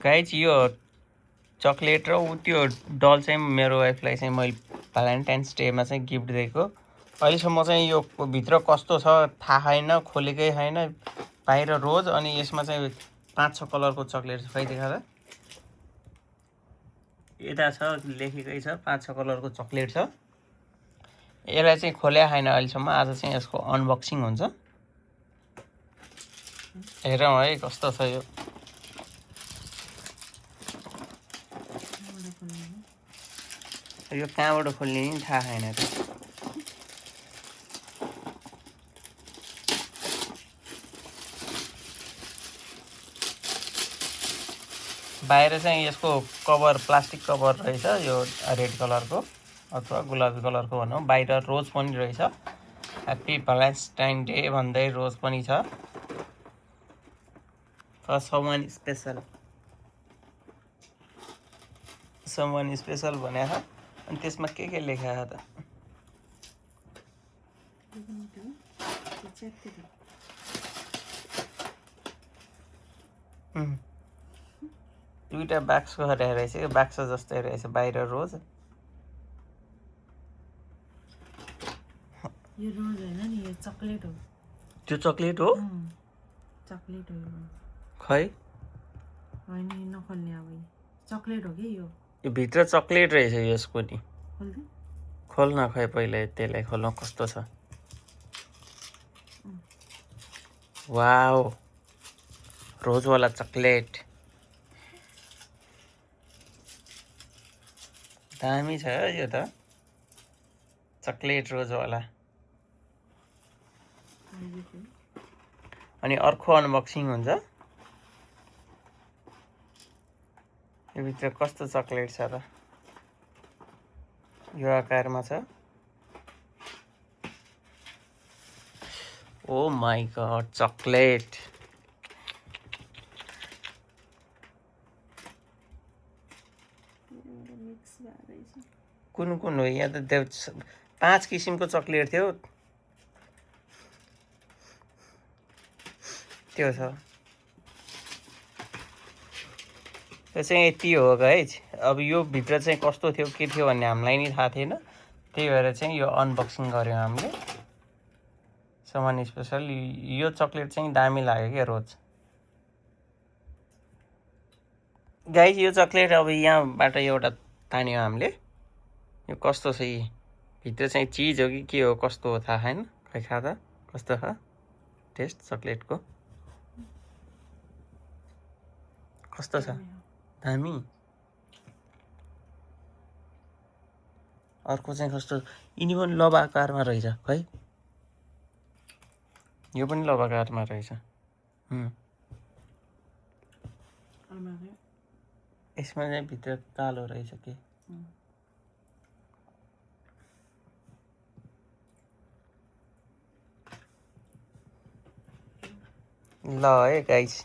Guys यो chocolate र त्यो डल चाहिँ मेरो वाइफलाई चाहिँ मैले भ्यालेन्टाइन्स डेमा चाहिँ गिफ्ट दिएको। अहिलेसम्म चाहिँ यो भित्र कस्तो छ थाहा छैन, खोलेकै छैन। बाहिर रोज अनि यसमा चाहिँ 5-6 कलरको चक्लेट छ। खै देखा त, यता छ लेखेकै छ 5-6 कलरको चक्लेट छ। यसलाई चाहिँ खोल्या छैन अहिलेसम्म। आज चाहिँ यसको अनबक्सिङ हुन्छ। हेरौँ है कस्तो छ यो। यो कहाँबाट खोल्ने नि थाहा छैन त। बाहिर चाहिँ यसको कभर प्लास्टिक कभर रहेछ, यो रेड कलरको अथवा गुलाबी कलरको भनौँ। बाहिर रोज पनि रहेछ, ह्याप्पी भ्यालेन्टाइन डे भन्दै रोज पनि छ। समवन स्पेसल भनेर अनि त्यसमा के लेखा छ त? दुईटा बाक्सको रहेछ, बाक्स जस्तै रहेछ बाहिर रोज। यो रोज हैन नि, यो चकलेट हो। त्यो चकलेट हो? चकलेट हो यो। खै हैन, नखोल्ने अब। चकलेट हो कि यो। यो भित्र चकलेट रहेछ यसको नि। खोल्न खै पहिला त्यसलाई खोलौँ कस्तो छ। वाओ, रोजवाला चकलेट दामी छ यो त। चकलेट रोजवाला। अनि अर्को अनबक्सिङ हुन्छ। यो भित्र कस्तो चकलेट छ त? यो आकारमा छ। ओ माई गॉड, चकलेट। कुन कुन हो यहाँ त? 5 किसिमको चकलेट थियो। त्यो छ। त्यो चाहिँ यति हो गाइज। अब यो भित्र चाहिँ कस्तो थियो के थियो भन्ने हामीलाई नि थाहा थिएन। त्यही भएर चाहिँ यो अनबक्सिङ गऱ्यौँ हामीले। Someone special. यो चकलेट चाहिँ दामी लाग्यो क्या रोज। गाइज यो चकलेट अब यहाँबाट एउटा तान्यो हामीले। यो कस्तो छ यी? भित्र चाहिँ चिज हो कि के हो कस्तो हो थाहा छैन। खै खा त कस्तो छ टेस्ट चकलेटको? कस्तो छ? दामी। अर्को चाहिँ कस्तो? यिनी पनि लभ आकारमा रहेछ। खै यो पनि लभ आकारमा रहेछ। यसमा चाहिँ भित्र कालो रहेछ के? ल है गाइस।